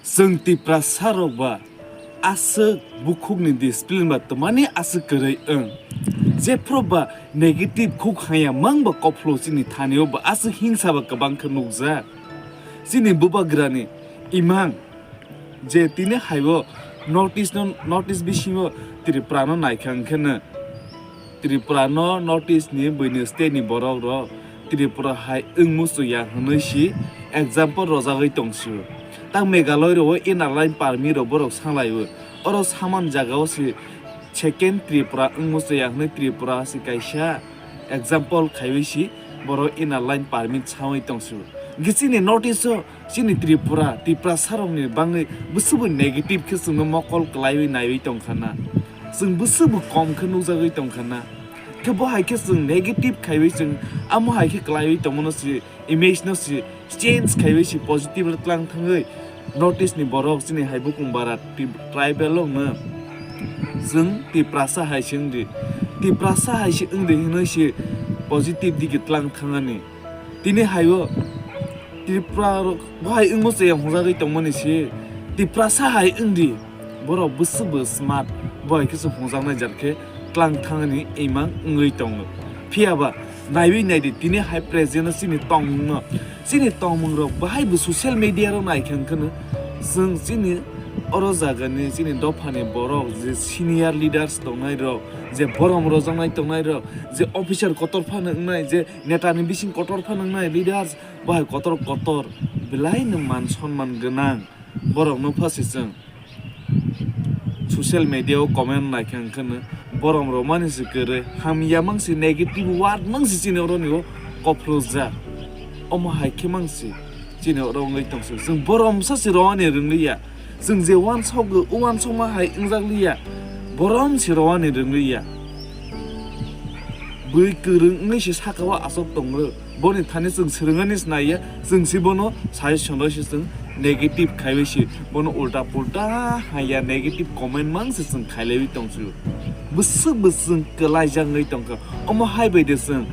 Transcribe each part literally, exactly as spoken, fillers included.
Chwng Tiprasa rok ba aswk bukhukni discipline ba twmani aswk kwrwi wng. Jephru ba negative khuk haya mang ba kophlo chini thani o ba aswk hingsa ba kwbang khe nukjak. Chini bubagrani imang je tini haibo notice no, notice bisingo Tripura no naikha hwnkhe no Tripura no notice ni buini state ni borok rok Tripura hai wng muchung ya hwnwi si example rojagwi tong sio. Tang Meghalaya rok o inner line permit rok borok salai o. Oro saman jaga o si second Tripura wng muchung ya hwnwi Tripura si kaisa example khaiwi si borok inner line permit sawi tong sio. Hwnkhe chini notice o Chini Tripura, Tiprasa rokni bangwi bwswkbo negative khe chwngno mokol kwlaiwi naiwi tongkha na. Chwng bwswkbo kom khe nukjagwi tongkha na. Khe bo hai khe chwng negative khaiwi chwng amo hai khe kwlaiwi tongmano si image no si change khaiwi si positive rw tlang thangwi notice ni borok chini hai bukung bara tri-, tribal rokno chwng Tiprasa hai se wngdi. Tiprasa hai se wngdi hinwi si positive digi tlang thangani. Tini hai o Tripura rok bo hai wngmo chaya hwnjagwi tongmani se Tiprasa hai wngdi. Borok bwswk bo smart bo hai khe se hwnjaknai jar khe tlang thangani imang wngwi tongo. Phiya ba naiwi naidi tini hai present o chini tongmung no. Chini tongmung rok bahai bo social media rok nai khe wngkheno chwng chini oro jagani chini dophani borok je senior leaders tongnai rok je borom rojaknai tongnai rok je officer kotor phano wngnai je Netani bising kotor phano wngnai leaders, bahai kotor kotor, belaino man sonman gwnang borokno pha se chwng social media o comment naikha hwnkheno borom romani se kwrwi, hamya mang se negative word mang se chini oroni o kophlo jak. Omo hai khe mang se chini oro wngwi tong se. Chwng borom sa se romani rwngliya. Chwng je uansukgo, uansukma hai wngjak liya, borom se rwani rwngwi ya. Bwi kwrwng wngwi se saka o aswk tongo. Boni thani chwng swrwngani se naiya, chwng se bono suggestion rw se chwng negative khaiwi se, bono ulta pulta haiya negative comment mang se chwng khailaiwi tongsu. Bwswk bwswk kwlaijak wngwi tongkha. Omo hai bai de chwng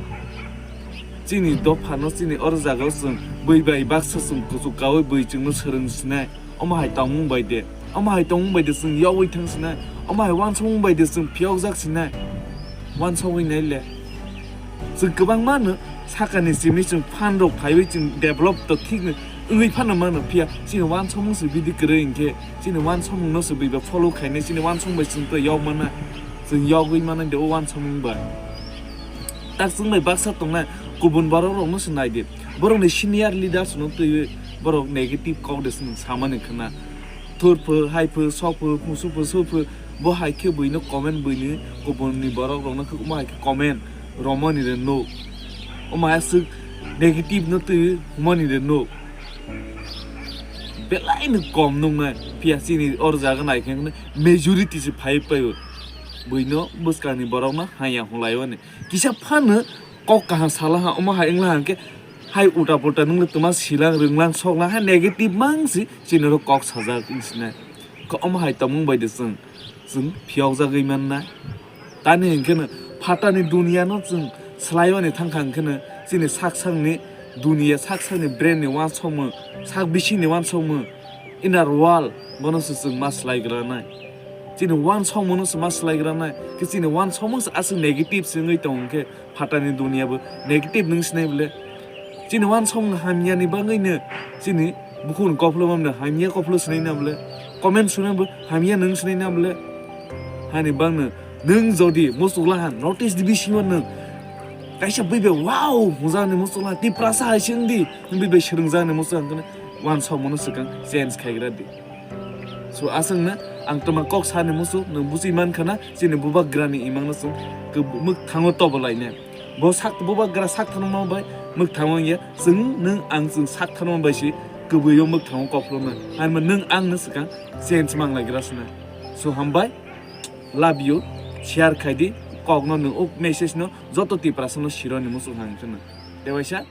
chini dophano, chini oro jagao chwng bwi bai baksa chwng kuchuk kaui bwi chwngno swrwng sinai. Omo hai tongmung bai de, omo hai tongmung bai de chwng yogwi thang sinai, omo hai uansukmung bai de chwng phiyokjak sinai, uansugwi nai le. Chwng kwbangma no sakani simi chwng phan rok phaiwi chwng develop to thik no wngwi phano mano, phiya chini uansukmung se bidi kwrwi hinkhe chini uansukmung no se bui ba follow khainai, chini uansukmung bai chwng to yok mana, chwng yogwi mana de o uansukmung bai. Tak chwng bai baksa tongnai kubun borok rok no se nai di. Borokni senior leaders no twiwi borok negative kok de chwng samani khna. Thurphu, haiphu, sokphu, musuphu, suphu, bo hai khe buino comment buini kubunni borok rokno khe omo hai khe comment romani re nuk. Omo aswk negative no twiwi humani re nuk. Belaino kom nuknai, phiya chini oro jaga nai khe majority se phai paio. Buino bwskangni borokno haya hwnlaiwani. Kisa phano kok kaham salaha, omo hai wngla hwnkhe hai ulta pulta nungni twma silang rwnglang soklang hai negative mang si chini oro kok sajak wng sinai. Khe omo hai tongmung bai de chwng, chwng phiyokjagwi mannai. Tani hwnkhe no phatani duniya no chwng swlaiwani thangkha hwnkhe no chini sak sakni duniya, sak sakni brain ni uansukmung, sak bisingni uansukmung, inner world, bono se chwng ma swlai granai. Chini uansukmung no se ma swlai granai. Khe chini uansukmung se aswk negative se wngwi tong hwnkhe phatani duniya bo negative nung sinai bole. Chini uansukmung hamya ni bagwi no chini bukhuk ni kophlo mamno hamya kophlo sinai na bole. Comment suna bo hamya nung sinai na bole. Hani bagno nwng jodi muchukla ha notice di bisingo nwng kaisa bui bai wow hwnjakni muchukla Tiprasa hai se wng di, nwng bui bai swrwngjakni muchuk hwnkhe uansukmung no swkang change khaigra di. So aswkno ang twma kok sani muchuk nwng buchi mankha na chini bubagrani imangno chwng kw-, mwkthango tobolaina. Bo sak bubagra sak thanma bai mwkthango ya chwng nwng ang chwng sak thanma bai si kwbwi o mwkthango kophlono. Hanma nwng angno swkang change manglaigra sina. So hambai. Love you, share khai di, kokno nwng o message no joto Tiprasa no sironi muchung hang kheno. Tewaisa,